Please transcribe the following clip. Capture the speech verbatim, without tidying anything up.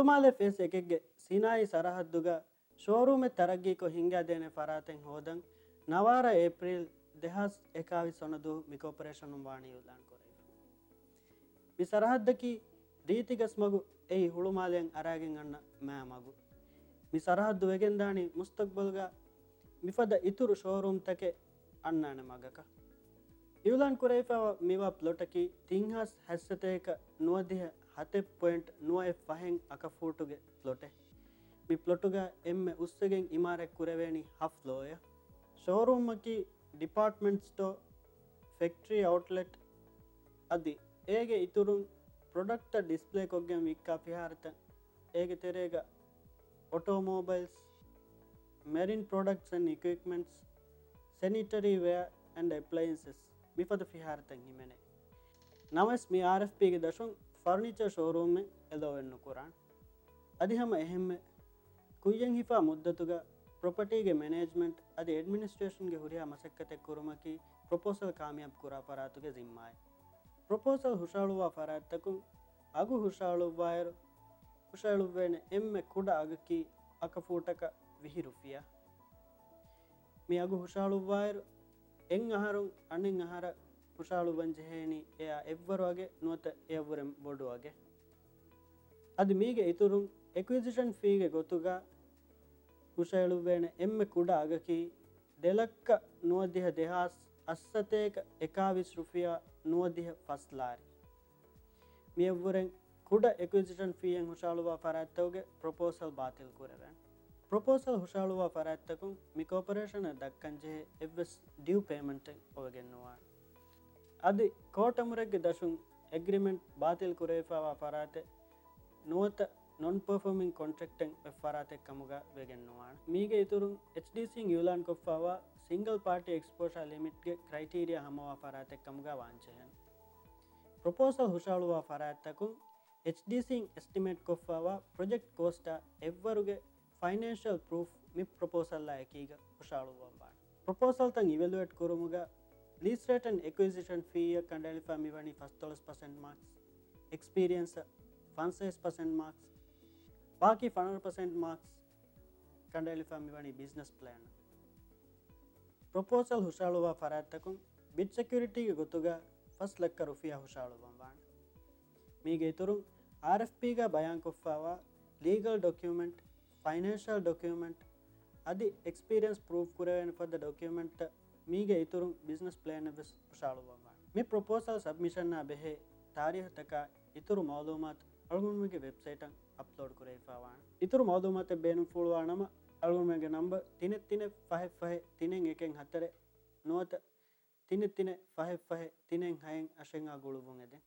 ހުޅުމާލެ ފޭސް އެކެއްގެ ސިނާއީ ސަރަހައްދުގަ ޝޯރޫމެއް ތަރައްގީކޮށް ހިންގާދޭނެ ފަރާތެއް ހޯދަން ނަވާރަ އޭޕްރީލް ދެހާސް އެކާވީސް ވަނަ ދުވަހު މި ކޯޕަރޭޝަނުން ވާނީ އިއުލާން ކުރެވިފަ. މި ސަރަހައްދަކީ ރީތިގަސްމަގު އެއީ ހުޅުމާލެއަށް އަރާގެން އަންނަ މާ މަގު. މި ސަރަހައްދު ވެގެންދާނީ މުސްތަގްބަލްގަ މިފަދަ އިތުރު ޝޯރޫމްތަކެއް އަންނާނެ މަގަކަށް. އިއުލާން ކުރެވިފައިވާ މިވާ ޕްލޮޓަކީ ތިން ހާސް ހަތްސަތޭކަ ނުވަދިހަ ހަތެއް ޕޮއިންޓް ނުވަ އެއް ފަހެއް އަކަފޫޓުގެ ޕްލޮޓެއް. މި ޕްލޮޓުގަ އެންމެ އުއްސެގެން އިމާރަތް ކުރެވޭނީ ހަ ފްލޯއެއް. ޝޯރޫމަކީ ޑިޕާޓްމަންޓް ސްޓޯ، ފެކްޓްރީ އައުޓްލެޓް އަދި އޭގެ އިތުރުން ޕްރޮޑަކްޓްތައް ޑިސްޕްލޭ ކޮށްގެން ވިއްކާ ފިހާރަތައް، އޭގެ ތެރޭގަ އޮޓޯމޯބައިލްސް، މެރިން ޕްރޮޑަކްޓްސް އެންޑް އިކުއިޕްމަންޓްސް، ސެނިޓަރީ ވެއާ އެންޑް އެޕްލައިންސެސް މިފަދަ ފިހާރަތައް ހިމެނޭ. ނަމަވެސް މި އާރްއެފްޕީގެ ދަށުން ފަރުނިޗަރ ޝޯރޫމެއް އެލޯވެއް ނުކުރާނެ. އަދި ހަމަ އެހެންމެ ކުއްޔަށް ހިފާ މުއްދަތުގަ ޕްރޮޕަޓީގެ މެނޭޖްމަންޓް އަދި އެޑްމިނިސްޓްރޭޝަންގެ ހުރިހާ މަސައްކަތެއް ކުރުމަކީ ޕްރޮޕޯސަލް ކާމިޔާބު ކުރާ ފަރާތުގެ ޒިންމާއެއް. ޕްރޮޕޯސަލް ހުށަހަޅުއްވާ ފަރާތްތަކުން އަގު ހުށަހަޅުއްވާއިރު، ހުށަހެޅުއްވޭނެ އެންމެ ކުޑަ އަގަކީ އަކަފޫޓަކަށް ވިހި ރުފިޔާ. މި އަގު ހުށަހަޅުއްވާއިރު، އެއް އަހަރުން އަނެއް އަހަރަށް ހުށަހަޅުއްވަން ޖެހޭނީ އެއާ އެއްވަރު އަގެއް ނުވަތަ އެއަށްވުރެން ބޮޑު އަގެއް. އަދި މީގެ އިތުރުން އެކުއިޒިޝަން ފީގެ ގޮތުގަ ހުށަހެޅުއްވޭނެ އެންމެ ކުޑަ އަގަކީ ދެ ލައްކަ ނުވަދިހަ ދެހާސް އަށްސަތޭކަ އެކާވީސް ރުފިޔާ ނުވަދިހަ ފަސް ލާރި. މިއަށްވުރެން ކުޑަ އެކުއިޒިޝަން ފީއެއް ހުށަހަޅުއްވާ ފަރާތްތަކުގެ ޕްރޮޕޯސަލް ބާތިލް ކުރެވޭނެ. ޕްރޮޕޯސަލް ހުށަހަޅުއްވާ ފަރާތްތަކުން މި ކޯޕަރޭޝަނަށް ދައްކަންޖެހޭ އެއްވެސް ޑިއު ޕޭމަންޓެއް އޮވެގެން ނުވާނެ. އަދި ކޯޓް އަމުރެއްގެ ދަށުން އެގްރިމެންޓް ބާތިލް ކުރެވިފައިވާ ފަރާތެއް ނުވަތަ ނޮން ޕަރފޯމިން ކޮންޓްރެކްޓެއް އޮތް ފަރާތެއް ކަމުގަ ވެގެން ނުވާނެ. މީގެ އިތުރުން އެޗްޑީސީން އިއުލާން ކޮށްފައިވާ ސިންގަލް ޕާޓީ އެކްސްޕޯޝާ ލިމިޓްގެ ކްރައިޓީރިއާ ހަމަވާ ފަރާތެއް ކަމުގަ ވާންޖެހޭނެ. ޕްރޮޕޯސަލް ހުށަހަޅުވާ ފަރާތްތަކުން އެޗްޑީސީން އެސްޓިމޭޓް ކޮށްފައިވާ ޕްރޮޖެކްޓް ކޯސްޓާ އެއްވަރުގެ ފައިނޭންޝަލް ޕްރޫފް މި ޕްރޮޕޯސަލްއާ އެކީގަ ހުށަހަޅުއްވަންވާނެ. ޕްރޮޕޯސަލްތައް އިވެލުއޭޓް ކުރުމުގަ ލީސް ރޭޓް އެންޑް އެކުއިޒިޝަން ފީއަށް ކަނޑައެޅިފަ މިވަނީ ފަސްދޮޅަސް ޕަސެންޓް މާކްސް، އެކްސްޕީރިއެންސަށް ފަންސަވީސް ޕަސެންޓް މާކްސް، ބާކީ ފަނަރަ ޕަސެންޓް މާކްސް ކަނޑައެޅިފަ މިވަނީ ބިޒްނަސް ޕްލޭނަށް. ޕްރޮޕޯސަލް ހުށަހަޅުވާ ފަރާތްތަކުން ބިޑް ސެކިއުރިޓީގެ ގޮތުގަ ފަސް ލައްކަ ރުފިޔާ ހުށަހަޅުއްވަންވާނެ. މީގެ އިތުރުން އާރްއެފްޕީގަ ބަޔާންކޮށްފައިވާ ލީގަލް ޑޮކިއުމެންޓް، ފައިނޭންޝަލް ޑޮކިއުމެންޓް އަދި އެކްސްޕީރިއެންސް ޕްރޫފް ކުރެވޭނެ ފަދަ ޑޮކިއުމެންޓްތައް މީގެ އިތުރުން ބިޒްނަސް ޕްލޭނެއްވެސް ހުށަހަޅުއްވަންވާނެ. މި ޕްރޮޕޯސަލް ސަބްމިޝަންއާ ބެހޭ ތާރީހުތަކާ އިތުރު މައުލޫމާތު އަޅުގަނޑުމެންގެ ވެބްސައިޓަށް އަޕްލޯޑް ކުރެވިފައިވާނެ. އިތުރު މައުލޫމާތެއް ބޭނުންފުޅުވާ ނަމަ އަޅުގަނޑުމެންގެ ނަމްބަރު ތިނެއް ތިނެއް ފަހެއް ފަހެއް ތިނެއް އެކެއް ހަތަރެއް ނުވަތަ ތިނެއް ތިނެއް ފަހެއް ފަހެއް ތިނެއް ހައެއް އަށެއް އާ ގުޅުއްވުން އެދެން.